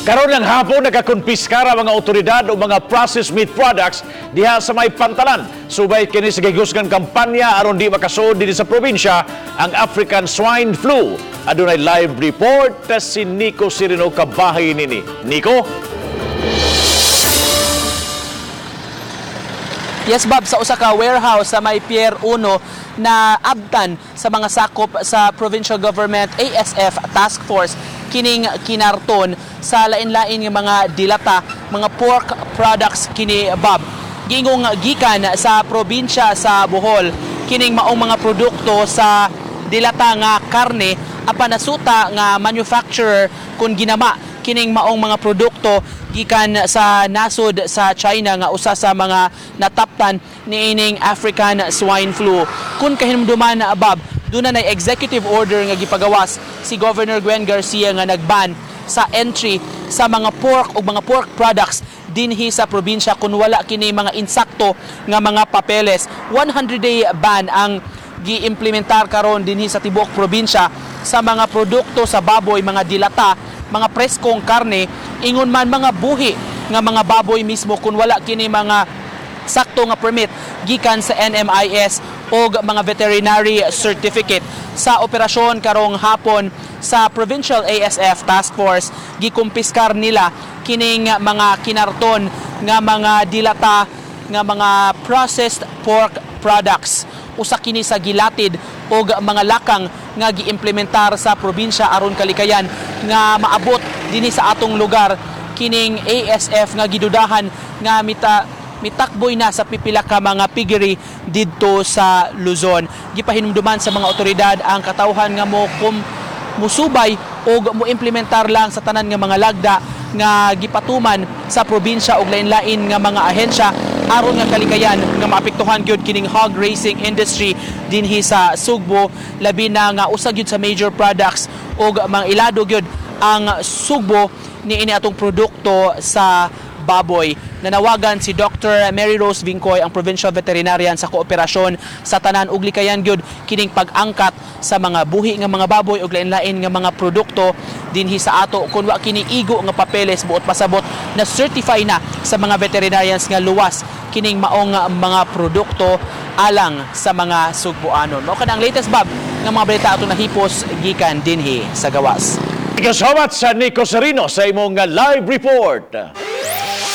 Karon ng hapon, nakakumpiskar ang mga otoridad og mga processed meat products diha sa may Pantalan. Subay kini sa gihusgang kampanya aron di makasuod dinhi sa probinsya ang African Swine Flu. Adunay live report si Nico Sirino kabahin nini. Nico? Yes, Bob, sa usa ka warehouse sa may Pier 1 na abtan sa mga sakop sa Provincial Government ASF Task Force kining kinarton sa lain-lain nga mga dilata, mga pork products kini, Bob. Giingong gikan sa probinsya sa Bohol kining maong mga produkto sa dilata nga karne, apan nasuta nga manufacturer kung ginama kining maong mga produkto gikan sa nasod sa China nga usa sa mga nataptan niining African Swine Flu. Kung kahinumduman, Bob, duna na executive order nga gipagawas si Governor Gwen Garcia nga nagban sa entry sa mga pork o mga pork products dinhi sa probinsya kung wala kini mga insakto nga mga papeles. 100-day ban ang giimplementar karon dinhi sa tibuok probinsya sa mga produkto sa baboy, mga dilata, mga preskong karne, ingon man mga buhi nga mga baboy mismo kung wala kini mga sakto nga permit gikan sa NMIS o mga veterinary certificate. Sa operasyon karong hapon sa Provincial ASF Task Force, gikumpiskar nila kining mga kinarton nga mga dilata nga mga processed pork products. Usa kini sa gilatid og mga lakang nga giimplementar sa probinsya aron kalikayan nga maabot dinhi sa atong lugar kining ASF nga gidudahan nga mitakboy na sa pipila ka mga piggery didto sa Luzon. Gipahinumduman sa mga otoridad ang katawhan nga mo kum musubay og moimplementar lang sa tanan nga mga lagda nga gipatuman sa probinsya og lain-lain nga mga ahensya aron nga kalikayan nga maapektuhan gyud kining hog raising industry dinhi sa Sugbo, labi na nga usa gyud sa major products og mga ilado gyud ang Sugbo niini atong produkto sa baboy. Nanawagan si Dr. Mary Rose Vincoy, ang provincial veterinarian, sa kooperasyon sa tanan ug likayan gyud kining pag-angkat sa mga buhi nga mga baboy ug lain-lain nga mga produkto dinhi sa ato kun wa kini igo nga papeles, buot pasabot na certify na sa mga veterinarians nga luwas kining maong mga produkto alang sa mga Sugboanon. Mao kana ang latest, Bob, nga mga balita ato nahipos gikan dinhi sa gawas. Thank you so much sa Nico Serino sa imong live report.